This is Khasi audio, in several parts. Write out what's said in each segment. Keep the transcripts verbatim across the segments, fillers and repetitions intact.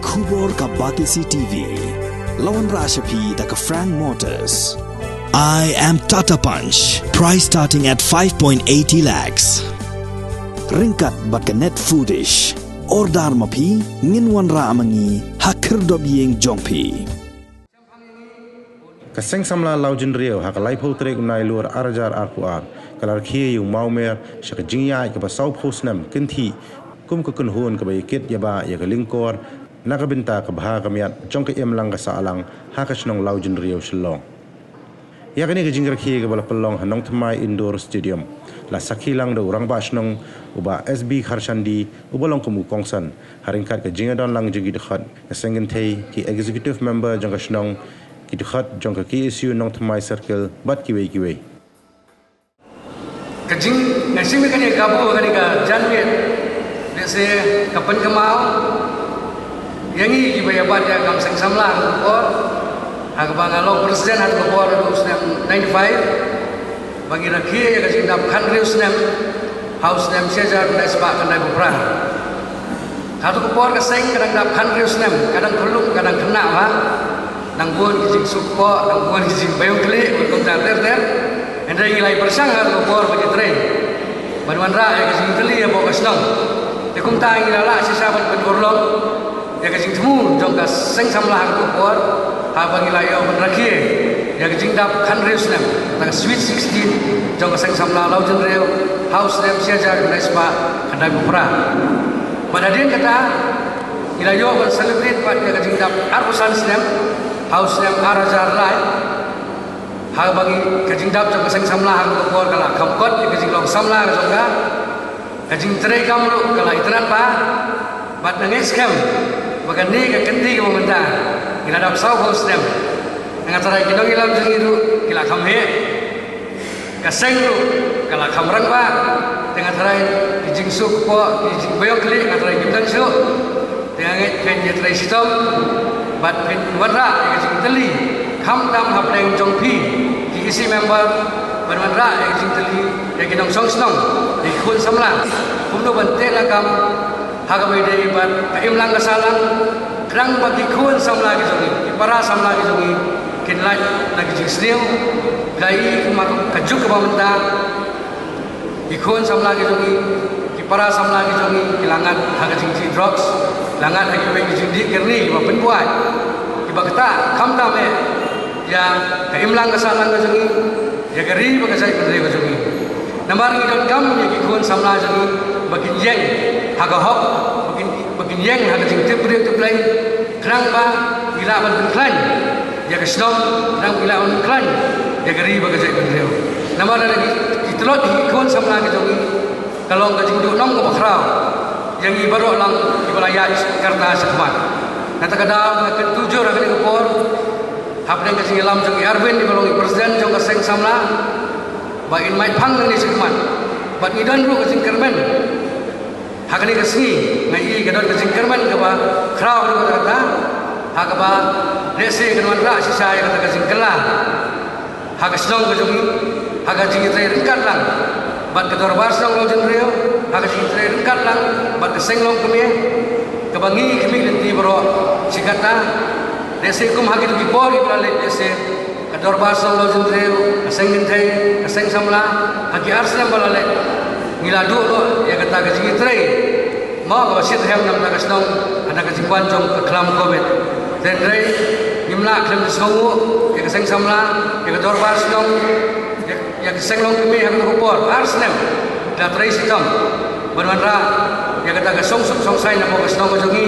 Khubor ka Batesi T V. La wanrah sha phi da ka Frank Motors. I am Tata Punch. Price starting at five point eighty lakhs. Ryngkat bad ka Net Foodish. Order ma phi, ngin wanrah ma ngi ha khyrdop ïing jong phi. Ka Seng Samla Lawjynriew ha ka laiphew tarik u Nailur ar hajar arphew ar ka la rkhie ïa u mawmer sha ka jingïaid kaba sawphew snem kynthih kum ka kynhun kaba ïakit ïaba ïa ka lyngkor na ka bynta ka bha ka miat jong ka imlang ka sahlang ha ka shnong Lawjynriew, Shillong. Ïa kane ka jingrkhie kaba la pynlong ha Nongthymmai Indoor Stadium la sakhi lang da u Rangbah Shnong u Bah S B Kharshandi uba long kum u kongsan, ha ryngkat ka jingïadon lang jong ki dkhot ka seng kynthei, ki executive member jong ka shnong, ki dkhot jong ka K S U Nongthymmai Circle bad kiwei kiwei. Ka jing, nga shim ïa kane ka kabu, kane ka janmiet, lehse ka pynkynmaw ïa ngi kiba ïa bat ïa ka kam seng samla ha ka por, ha kaba nga long president ha ka por ha u snem ninety-five, ba ngi rkhie ïa ka jingdap khathynriew snem ha u snem shi hajar khyndai spah khyndaiphew phra. Kato ka por ka seng ka dang dap khathynriew snem, ka dang khyllung, ka dang khynnah bha. Dang bun ki jingsuk kpoh, dang bun ki jingbaïong khlieh, bad kumta ter ter. Hynrei ngi la ïa pyrshang ha kato ka por ban ïatrei, ban wanrah ïa ka jingtylli hapoh ka shnong. Te kumta ngi la lah shisha ban pynurlong ïa ka jingthmu jong ka seng samla ha kato ka por, haba ngi la ïoh ban rkhie ïa ka jingdap khathynriew snem, kata ka Sweet Sixteen jong ka seng samla Lawjynriew ha u snem shi hajar khyndai spah khyndaiphew phra. Bad hadien kata ngi la ïoh ban celebrate pat ïa ka jingdap arphew san snem ha u snem ar hajar lai, haba ngi, ka jingdap jong ka seng samla ha kato ka por ka la kham kot ïa ka jinglong samla ka jong ka. Ka jingtrei kam ruh ka la itynnad bha. Bad nga ngeit skhem ba kane ka kynti kaba mynta ngi la dap sawphew snem, nga tharai ki nongïalam jong ngi ruh ki la kham heh. Ka seng ruh ka la kham rangbah. Te nga tharai ki jingsuk kpoh, ki jingbaïong khlieh, nga tharai kim don shuh. Te nga ngeit phin ïatrei shitom bad phin wanrah ïa ka jingtylli, khamtam hapdeng jong phi ki E C member, ban wanrah ïa ka jingtylli ïa ki nongshong shnong, ïa ki khun samla, kumno ban teh lakam ha kaba ïadei bad ka imlang ka sahlang. Khnang ba ki khun samla ki jong ngi, ki para samla ki jong ngi kin lait na ki jingsniew. Ka i kumba ka juk kaba mynta, ki khun samla ki jong ngi, ki para samla ki jong ngi ki la ngat ha ka jingjih drugs, la ngat ha kiwei ki jingdih kyrni kiba pynbuaid, kiba ktah khamtam eh ïa ka imlang ka sahlang ka jong ngi, ïa ka ri bad ka jaitbynriew ka jong ngi. Namar ngi donkam ïa ki khun samla jong ngi ba kin ïeng ha ka hok, ba kin, ba kin ïeng ha ka jingtip briew tip Blei, khnang ba ngi lah ban pynkhlaiñ ïa ka shnong, khnang ba ngi lah ban pynkhlaiñ ïa ka ri bad ka jaitbynriew. Namar lada ki, ki tlot ki khun samla ki jong ngi, ka long ka jingduhnong kaba khraw ïa ngi baroh lang kiba la ïaid ka rta sha khmat. Na kata ka daw nga kyntu jur ha kane ka por hapdeng ka jingïalam jong i Arvind iba long i president jong ka seng samla, ba in maitphang nangne sha khmat. Bad ngi don ruh ka jingkyrmen ha kane ka sngi, nga i ka don ka jingkyrmen kaba khraw ruh kata, ha kaba lehse kan wanrah shisha ïa kata ka jingkylla ha ka shnong ka jong ngi, ha ka jingïatrei ryngkat lang bad ka dorbar shnong Lawjynriew, ha ka jingïatrei ryngkat lang bad ka seng longkmie, kaba ngi khmih lynti baroh shi katta. Lehse kum ha kito ki por kiba la leit, lehse ka dorbar shnong Lawjynriew, ka seng kynthei, ka seng samla, ha ki ar snem ba la leit ngi la duh noh ïa kata ka jingïatrei mo kaba shitrhem na ka bynta ka shnong ha ka jingwan jong ka khlam Covid. Hynrei ngim lah khlem da sngewnguh ïa ka seng samla, ïa ka dorbar shnong, ïa, ïa ka seng longkmie ha kata ka por ar snem la trei shitom ban wanrah ïa kata ka shongsuk shongsaiñ hapoh ka shnong ka jong ngi,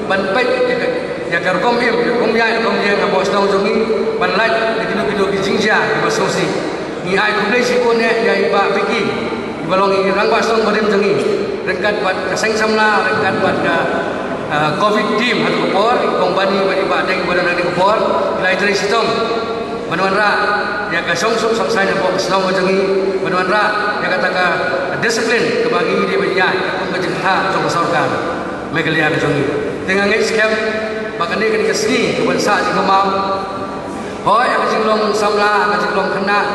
ban peit ïa ka, ïa ka rukom im, ïa ka rukom ïaid rukom ïeng hapoh ka shnong ka jong ngi, ban lait ïa kino kino ki jingjia kiba sngewsih. Ngi ai khublei shibun eh ïa i Bah Vicky iba long i rangbah shnong barim jong ngi, ryngkat bad ka seng samla, ryngkat bad ka, ah, Covid team ha kata ka por, i Kong Bani bad i Bah Deng ba don ha kata ka por, ki la ïatrei shitom ban wanrah ïa ka shongsuk shongsaiñ hapoh ka shnong ka jong ngi, ban wanrah ïa kata ka discipline kaba ngi dei ban ïaid katkum ka jingthrang jong ka sorkar Meghalaya ka jong ngi. Te nga ngeit skhem ba kane, kane ka sngi kaban sah jingkynmaw, hooid ha ka jinglong samla, ha ka jinglong khynnah,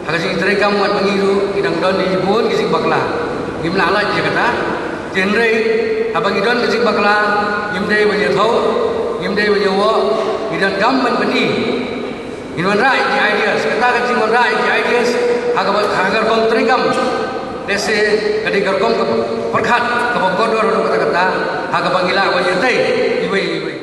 ha ka jingïatrei kam wat ma ngi ruh ngi dang don ïa ki bun ki jingbakla. Ngim lah lait ïa kata. Hynrei haba ngi don ka jingbakla, ngim dei ban ïathuh, ngim dei ban ïawoh, ngi donkam ban pyni. Ngin wanrah ïa ki ideas, kata ka jingwanrah ïa ki ideas ha kaba, ha ka rukom treikam. Lehse ka dei ka rukom ka pyrkhat kaba kordor ruh katta katta, ha kaba ngi lah ban ïatei iwei iwei.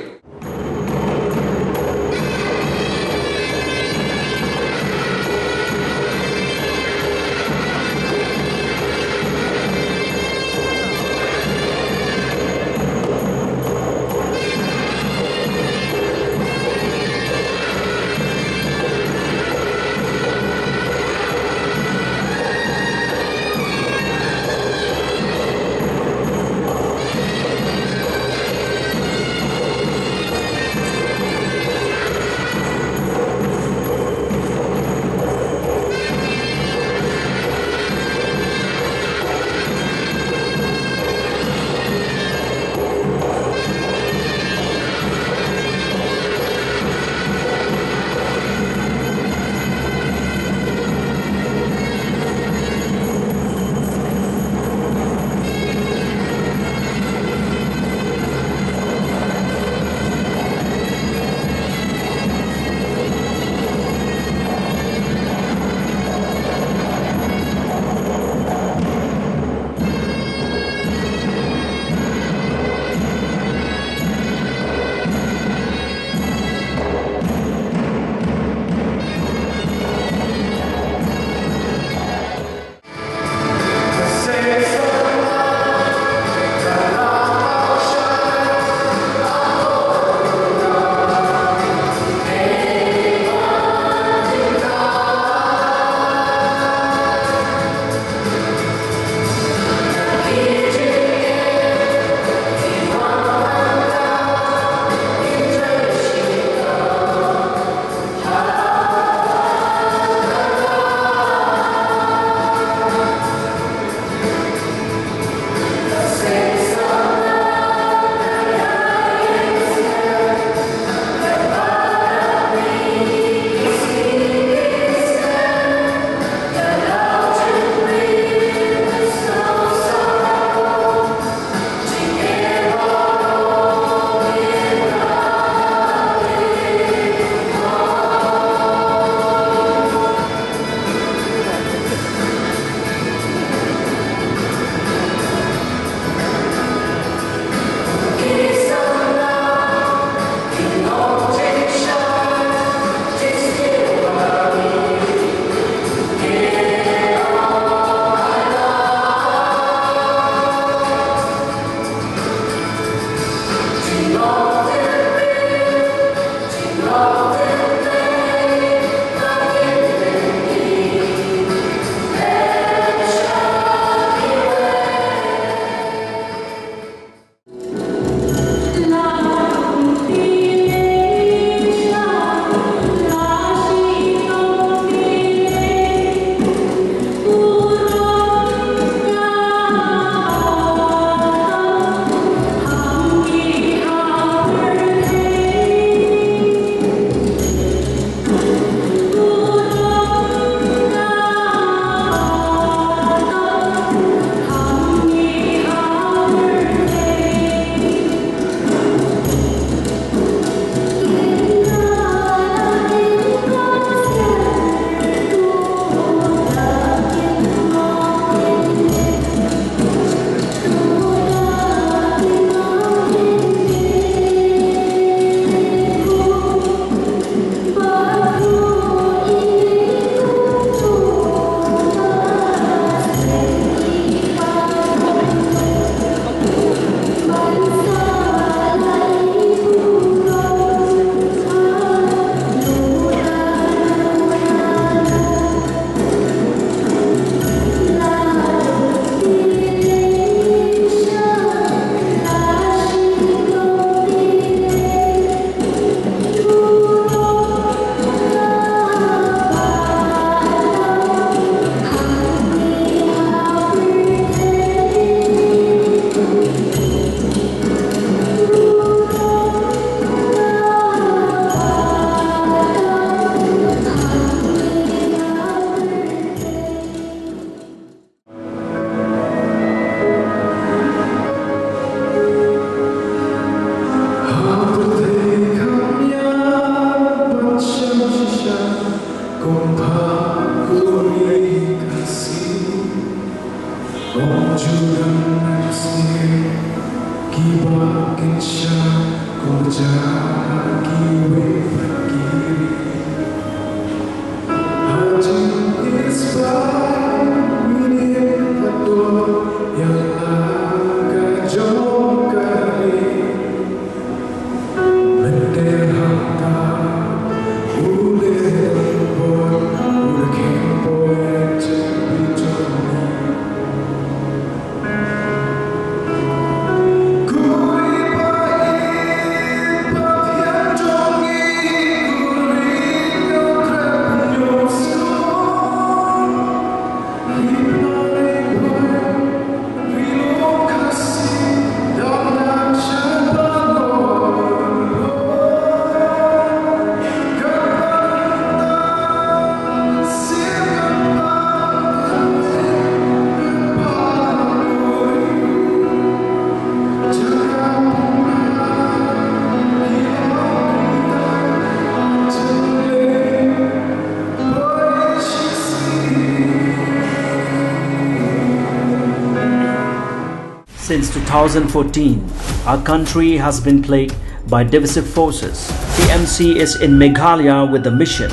Since two thousand fourteen, our country has been plagued by divisive forces. T M C is in Meghalaya with the mission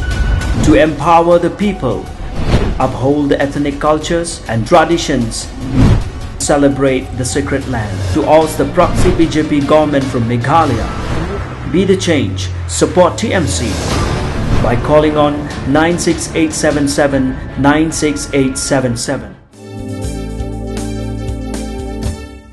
to empower the people, uphold the ethnic cultures and traditions, celebrate the sacred land, to oust the proxy B J P government from Meghalaya. Be the change. Support T M C by calling on nine six eight seven seven nine six eight seven seven.